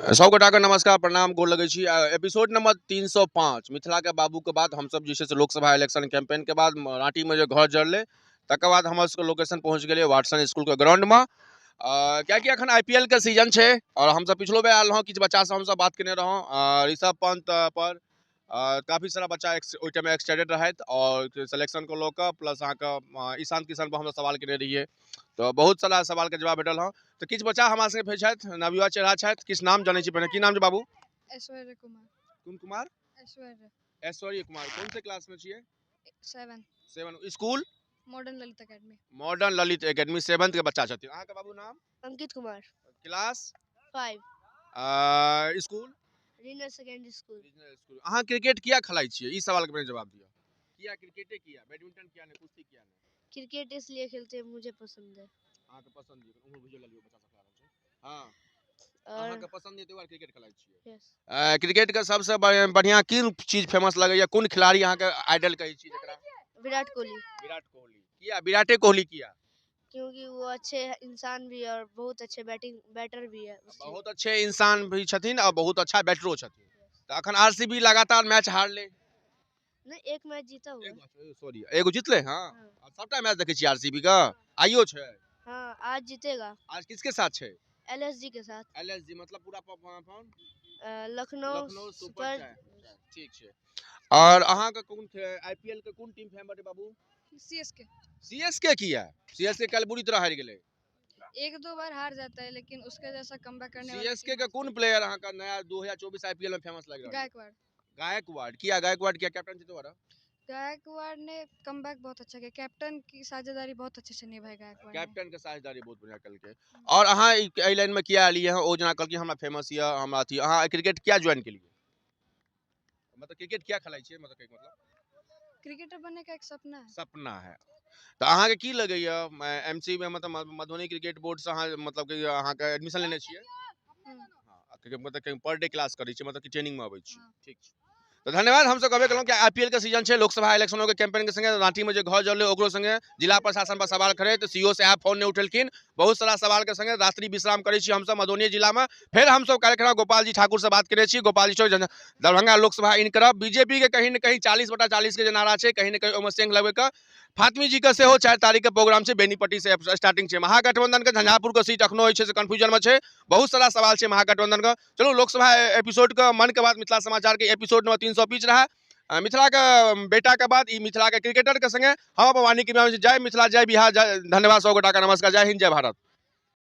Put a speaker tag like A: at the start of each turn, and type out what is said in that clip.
A: सब गोटाके नमस्कार, प्रणाम, गोर लगै छी। एपिसोड नंबर 305 मिथिलाके बाबूके बाद हमसब जे छै से लोकसभा इलेक्शन कैंपेनके बाद राँटीमे जे घर जरलै तकर बाद हमर सबके लोकेशन पहुँच गेलै वाटसन स्कूलके ग्राउंडमे, कियाकि अखन IPL के सीजन छै और हमसब पिछलो बेर आयल रहौं, किछु बच्चासँ हमसब बात केने रहौं ऋषभ पंत पर। काफी सारा बच्चा ओहि टाइममे एक्साइटेड रहथि और सिलेक्शनके लऽ कऽ प्लस अहाँके ईशान किशन पर हमसब सवाल केने रहियै, तऽ बहुत सारा सवालके जवाब भेटल हँ। तऽ किछु बच्चा हमरा संगे फेर छथि, नवयुवा चेहरा छथि, किछु नाम जनै छी पहिने। की नाम छै बाबू?
B: ऐश्वर्य कुमार।
A: कोन कुमार?
B: ऐश्वर्य।
A: ऐश्वर्य कुमार। कोन से क्लास में छियै?
B: 7।
A: 7। School?
B: Modern Lalit academy.
A: Modern Lalit academy, 7th के बच्चा छथिन। अहाँके बाबू नाम?
C: Ankit Kumar.
A: Class?
C: 5।
A: School?
C: Regional secondary school.
A: Regional school. अहाँ क्रिकेट किया खेलाइ छियै? ई सवाल के पहिने जवाब दिअ। किया क्रिकेटे किया, बैडमिंटन किया नहीं, कुश्ती किया नहीं?
C: क्रिकेट इसलिए खेलते हैं, मुझे पसंद है।
A: अहाँके पसंद यऽ? उम्र बुझल लियौ, बच्चा सब खेला रहल छै। हाँ।
C: और
A: अहाँके पसंद यऽ, ताहि दुआरे क्रिकेट खेलाइ छियै।
C: यस।
A: क्रिकेट के सबसे बढ़िया की चीज फेमस लगैया? कोन खिलाड़ी अहाँके आइडल कहै छी जकरा?
C: विराट कोहली।
A: विराट कोहली। किया विराटे कोहली किया?
C: क्योंकि वो अच्छे इंसान भी है और बहुत अच्छे बैटर भी है।
A: बहुत अच्छे इंसान भी छथिन और बहुत अच्छा बैटरो छथिन। तऽ अखन आरसीबी लगातार मैच हारले।
C: नहीं, एक मैच जीता हुआ है।
A: सॉरी, एगो जीतले। हाँ।
C: हाँ।
A: सबटा मैच देखै छी आरसीबी का? आइयो छै?
C: हाँ, आज जीतेगा।
A: आज किसके साथ छै?
C: एलएसजी के साथ।
A: एलएसजी मतलब पूरा कौन?
C: Lucknow
A: Lucknow super
C: super.
A: ठीक छै। और अहाँके कोन आईपीएल के कोन टीम फेवरेट है बाबू?
B: सीएसके।
A: सीएसके किया? सीएसके कल बुरी तरह हारि गेलै।
B: एक दो बार हार जाता है, लेकिन उसके जैसा कमबैक करने वाला
A: सीएसके के कोन प्लेयर अहाँके नया 2024 आईपीएल में फेमस लागि रहल?
B: गायकवाड़।
A: गायकवाड़ किया? गायकवाड़ किया? कैप्टन छै तुम्हारा?
B: गायकवाड़ ने कमबैक बहुत अच्छा किया, कैप्टन की साझेदारी बहुत अच्छे से निभाई गायकवाड़ ने।
A: कैप्टन के साझेदारी बहुत बढ़िया कलकै। और अहाँ एहि लाइन में किया एलियै हँ? ओ जेना कहलखिन हमरा फेमस यऽ, हमरा अथी, अहाँ क्रिकेट किया ज्वाइन केलियै? मतलब क्रिकेट किया खेलाइ छियै? मतलब कहैके मतलब
B: क्रिकेटर बनने का एक सपना है।
A: सपना है। तऽ अहाँके की लगैया एमसी में, मतलब मधुबनी क्रिकेट बोर्ड से अहाँ मतलब कि अहाँके एडमिशन लेने छियै? हाँ, क्रिकेट मतलब पर डे क्लास करै छियै, मतलब कि ट्रेनिंग में अबै छियै।
B: हाँ।
A: ठीक छै, तऽ धन्यवाद। हमसब कहबे केलहुँ कि आईपीएल के सीजन छै, लोकसभा इलेक्शनो के कैंपेन के संगे रांटी में जे घर जरलै ओकरो संगे जिला प्रशासन पर सवाल खड़े, तऽ सीओ साहब फोन नहि उठेलखिन। बहुत सारा सवाल के संगे रात्रि विश्राम करै छी हमसब मधुबनी जिला में। फेर हमसब कार्यक्रम गोपाल जी ठाकुर से बात करै छी। गोपाल जी ठाकुर दरभंगा लोकसभा इन करब, बीजेपी के कहीं न कहीं 40/40 के जे नारा छै कहीं न कहीं ओहिमे सेंग लगबैके। फातमी जी के सेहो 4 तारीख के प्रोग्राम छै, बेनीपट्टी से स्टार्टिंग छै। महागठबंधन के झंझारपुर के सीट अखनो होइ छै से कंफ्यूजन में छै, बहुत सारा सवाल छै महागठबंधन के। चलू लोकसभा एपिसोड के मन के बात मिथिला समाचार के एपिसोड नंबर 320 रहा। मिथिला के बेटा के बाद ई मिथिला के क्रिकेटर के संगे हम अपन वाणी के जय मिथिला, जय बिहार, जय। धन्यवाद सब गोटा का, नमस्कार, जय हिंद, जय भारत।